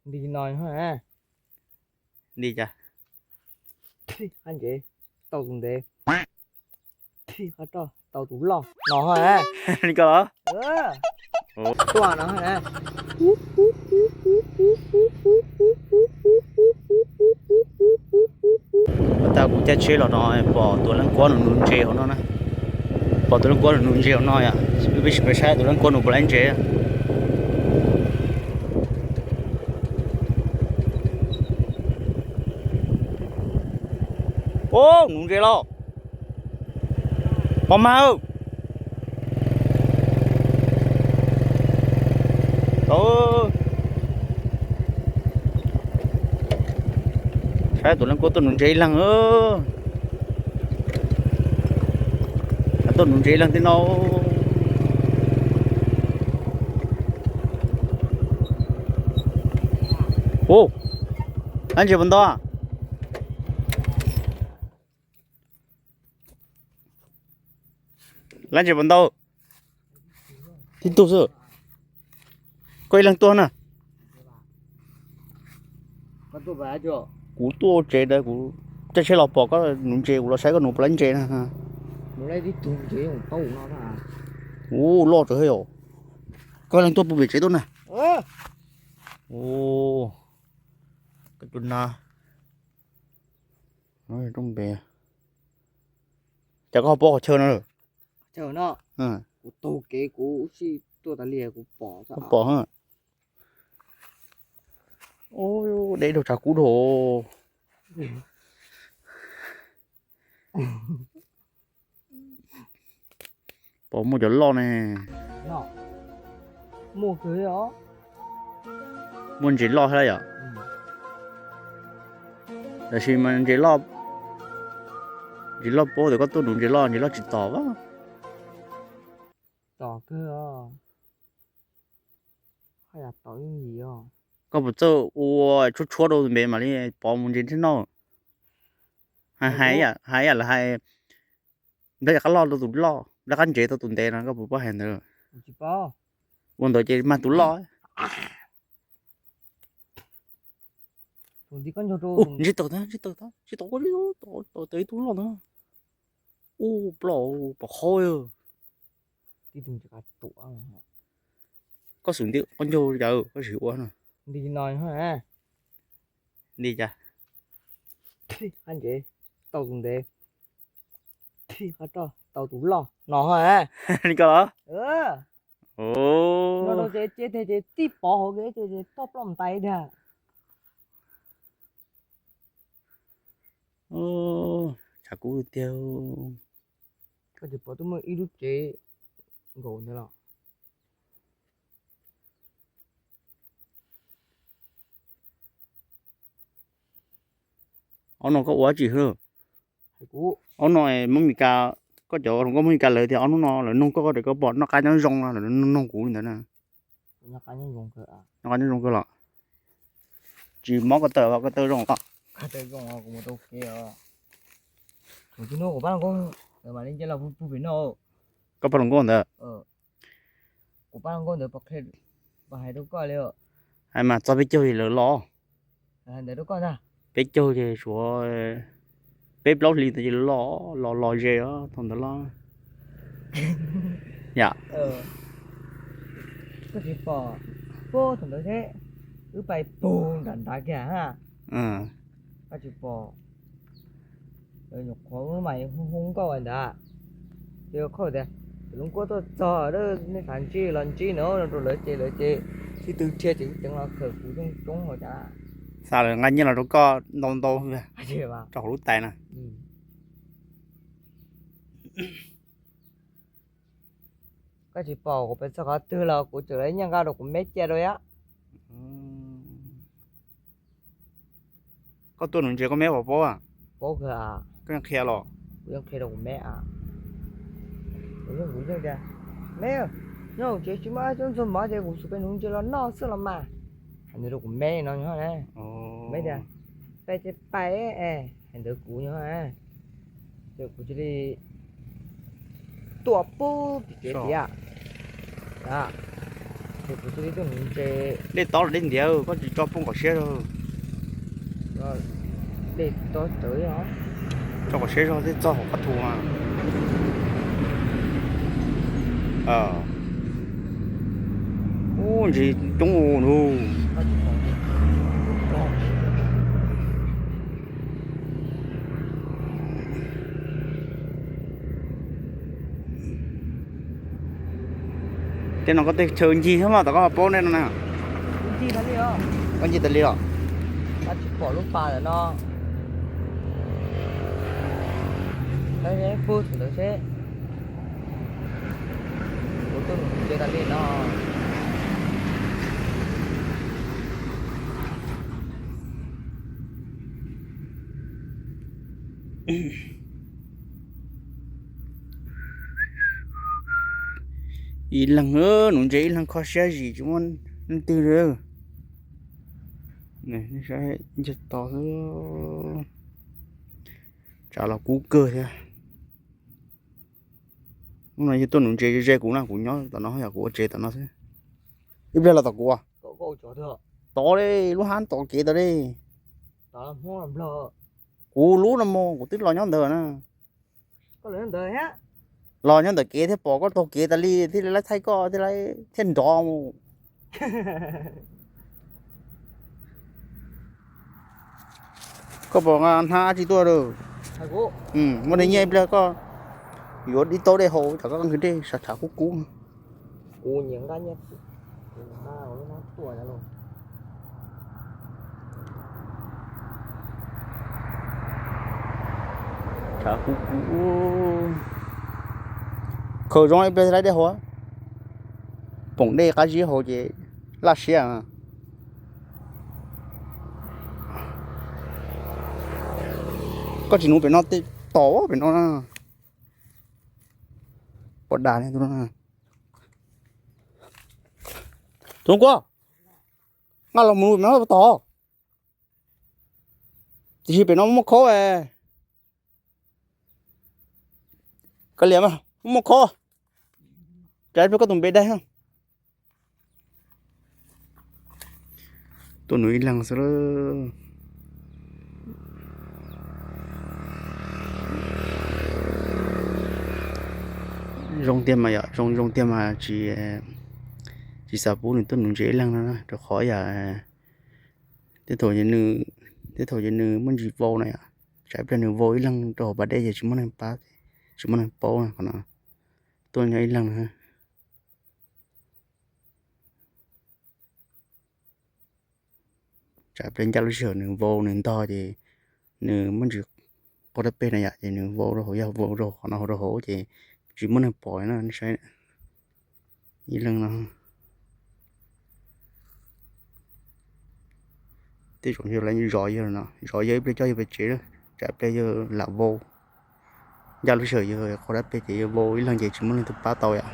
Nti no, nti cas? Qab ntsev tau tus ntev, qab roj tau tus loj no. Li ko los? Tuaj no. Ua cas kuv caij tsheb los no pom tus leej kuab nws nuv ntses hauv no na. Pom tus leej kuab nws nuv ntses hauv no yom. Peb sim peb saib tus leej kuab nws puas laib ntses. Ub, nuv ntses los. Pom mas. Saib tus leej kuab tuaj nuv ntses ib leeg. Tuaj nuv ntses ib leeg thiab no. Ub, laib ntses puas ntau? Laib ntses puas ntau? Tib tug xwb. Koj ib leeg tuaj na. Kuv tuaj ua tsev ntawd, kuv caij tsheb los pom koj nuv ntses, kuv los saib koj nuv puas laib ntses na. Ub, loj tsawv thiab yom. Koj ib leeg tuaj puag pem tsev tuaj na. Ub, koj tus na. Rooj pem. Cas koj ho paub qhov chaw no lawm? Kuv taug kev kuv sij tuaj tas li kuv pom. Pom. Ub, deb dhau tshav kub dhau. Pom muaj cov loj ne. Muaj ntses loj thiab yom. Tab sis mas ntses loj, ntses loj paub tias koj tuaj nuv ntses loj, ntses loj tsis tom. Tom kawg. Koj puas txawj ua tshuab tshuab rau npe mam li pov mus ntses thiab no. Hais ib yam lawv hais, nplej qab loj rau tus loj, nplej qab ntsev rau tus ntev no, koj puas paub hais ntawd? Ua ntawd ces mag tus loj. Ntsib tau, ntsib tau, ntsib tau, ntsib tau, tau ib tug loj ntag. Ub, ploj pom qhov. Koj xum nti qab ncaug li cas koj sim ua no? Nti no, nti cas? Qab ntsev tau tus ntev, qab roj tau tus loj no. Li ko los? Nyob rau ces cia tiag ces tib pov hauv kev ces toj ploj ntais tiag. Tshav kub tiag. Koj tsis pom twb muaj ib lub tsev nkaum ntawd los. Ob no koj ua dab tsi xwb? Ob no Hmoob Mes Kas, koj cov hluas nkauj Hmoob Mes Kas lawv tias ob hnub no lawv noog koj, koj pom noj qab nyob zoo no lawv noog kuv li ntawd na. Noj qab nyob zoo kawg los? Tsis mob ko taw, ko taw zoo os. Koj pab hluas nkauj ntawd, kuv pab hluas nkauj ntawd pom qhia, pom hais rau koj li. Hais mas txog peb caug ces lawv los. Peb caug ces suav, peb plaub hlis ntawd ces lawv los, los los ze os thaum ntawd los. Yam. Koj tsis pom, puag thaum ntawd thiab, wb pais puag nram nrad kiag ha. Koj tsis pom, nyuam qhuav wb mas hu hu nkauj ntawd. Ces koj tias tus hluas nkauj tuaj txog, nej xav ntsib los ntsib no rau lawv ces lawv ces sib tw rhia ces wb ceev los khawm kuv coob coob hauv cas. Xa lawv nqa nyiaj los rau koj ntau ntau rau hauv lub tais na. Koj tsis pom kuv pes txog qhov twg los kuv tseem lawv nyiaj nqa rau kuv me cia rau yab. Koj tuaj nuv ntses koj me puas paub? Paub kawg. Koj yeej qhia los? Kuv yeej qhia rau kuv me. Kuv yeej, kuv yeej tias, me, nyob hauv tsev tsis muaj dab tsi ntxuag mov ces kuv xub pes nuv ntses los noj xwb los mas. Hais ntawd rau kuv me no nyob. Me tias, pais ces pais, hais ntawd kuv nyob. Ces kuv cia li tuaj pub tim tsev tiag. Dej tob los dej ntiav, koj tsis tso poob kom siab zog. Tso kom siab zog thiaj txog hauv qab thu. Ub, ntses coob ua luaj. Tej no koj tej chaw ncig thiab mas tom koj ho paub nej no na. Koj ncig tas li los? Tsis pom lub pas ntawm no. Pub thaum ntawd seb. Kuv tuaj mus tsev tas li no. Ib leeg, nuv ntses ib leeg kho siab zim tsis muaj leej twg li. Nej saib ncig to xwb. Tsam los kub kawg thiab. Hnub no yog tuaj nuv ntses ze kuv na, kuv nyob tom no yog kuv ua tsev tom no xwb. Ib pliag los tom kuv. Tod li, lub hab tom kev tod li. Kuv lub no mus, kuv twb los nyob ntawd na. Los nyob ntawm kev thiaj pom koj taug kev tas li thiaj li laib thaij koj thiaj nrov mus. Koj pom hnab tsis tuaj lawm. Muaj nyiaj ib pliag koj yuav dib taub dej haus, tsam koj nqhis dej sab tshav kub kub. Tshav kub kub. Khaws zoo ib pliag laib dej haus. Poom dej qab zib haus ces laj siab. Koj tsis nuv pem no, tom pem no na. Pom dag. Tus kuj nqa los mus tom. Tiam sis pem no muaj khaub. Koj liam mas, muaj khaub. Tsav pliag koj tus npe daig. Tuaj nuv ib leeg xwb. Zoo tiag mas yom, zoo zoo tiag mas tsis, tsis xav pub nws tuaj nuv ntses ib leeg no rau qhov yam tej thaum, tej thaum ces nws muaj ntsis vau na yom, tsam ib pliag nws vau ib leeg rau hauv pas dej ces tsis muaj neeg pab, tsis muaj neeg paub qhov no. Tuaj nyob ib leeg na. Tsam ib pliag ncaj lub sij hawm nws vau nws ntog ces nws muaj ntsis quaj dab peg na yom, ces nws vau rau hauv, yog vau rau qhov no hauv rau hauv ces tsis muaj neeg pom na, nej saib. Ib leeg no. Tej zaum yog lawv zov yawg no, zov yawg ib pliag coj yawg pem tsev, tsam ib pliag yawg lam vau. Ncaj lub sij hawm yawg quaj dab peg ces yawg vau ib leeg ces tsis muaj leej twg pab tau yom.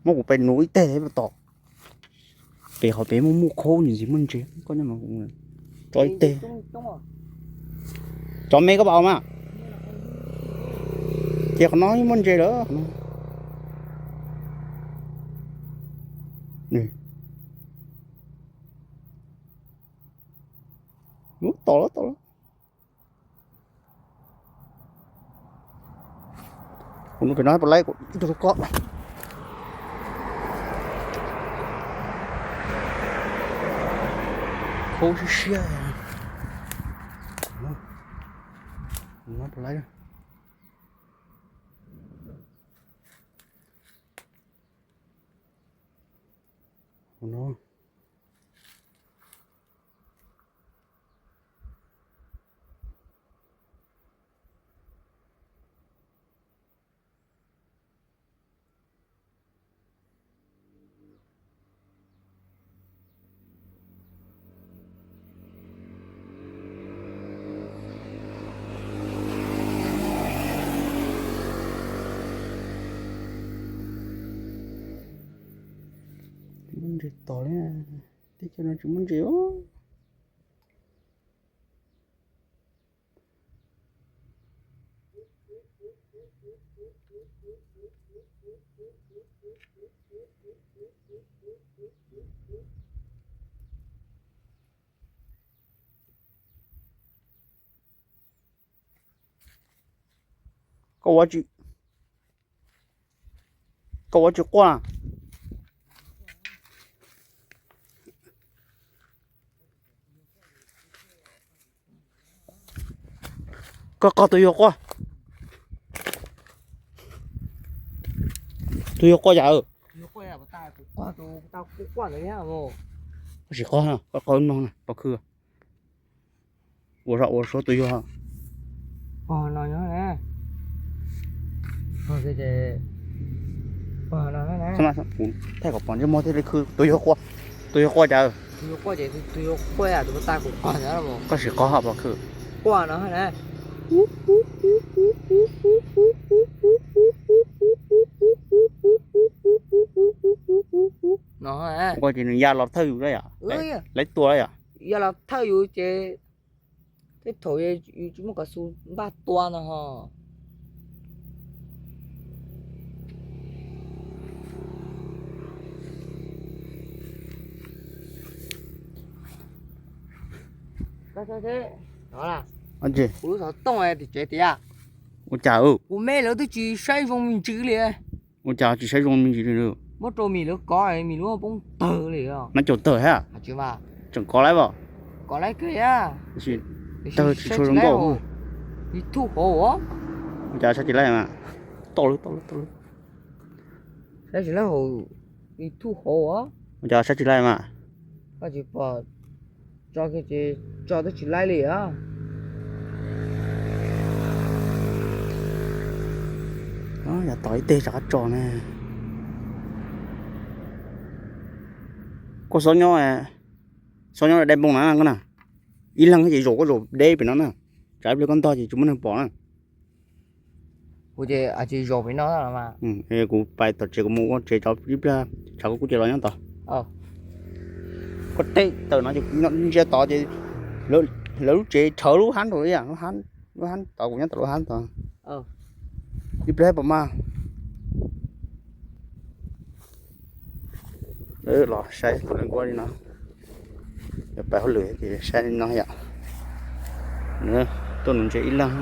Muab kuv pem nuv ib teg thiab tom. Pem qhov pem muaj muaj khaub ntsis muaj ntses, koj nyob mas tso ib teg. Tso me koj pam mas. Ces qhov no muaj ntses lawm. Tom lawm, tom lawm. Kuv nug pem no puas laib, kuv ib tug rau koj. Khaub siab siab. Kuv no puas laib. Kuv no. Ntses tom li. Teb chaws no tsis muaj ntses. Koj ua tsis, koj ua tsis quaj. Koj qog tus yuag quaj. Tus yuag quaj yam. Koj sim qog, koj qog mloog na, pov khw. Ua zog ua suab tus yuag. Kuv thaij kom pom ntsej muag thiaj li khw. Tus yuag quaj, tus yuag quaj cas? Koj sim qog pov khw. Ua ces nws ya los thawj yus lawm yom? Lawv tua lawm yom? Ya los thawj yus ces tej thaum yus tsis muaj kav xu npaj tua no ho. Kuv lub xov tooj tim tsev tias, ua cas kuv me lawv twb tsis saib zoo me ntsis li. Ua cas tsis saib zoo me ntsis li? Muab rau Mim lawv kov, Mim lub poob tawg li. Mab caum tawg thiab. Tseem kov lawm as? Kov lawm kawg. Tawg tsis tshua zoo nkauj. Ua cas saib tsis laij mas? Tau lawm, tau lawm, tau lawm. Saib tsis laij hauv YouTube hauv. Ua cas saib tsis laij mas? Koj tsis pom, tso kiag ces tso twb tsis laij li os. Yog tom ib teg rov qab tso ne. Koj xob nyob, xob nyob deb npoo na koj na. Ib leeg ces zaum koj zaum deb pem no na. Tsam ib pliag koj ntog ces tsis muaj neeg pom na. Kuv ces zaum pem no. Kuv pais tom tsev kuv mus ua tsev tso ib pliag tsam koj kuj ces los nyob tod. Koj teb tawm no ces ntsia tod ces lawv lub tsev rhawv lub hab nraud li, lub hab tod kuv nyob tom lub hab tod. Ib pliag pom mas. Los saib kuv li nkuaj li no. Yog pais hauj lwm ces saib li no yom. Tuaj nuv ntses ib leeg.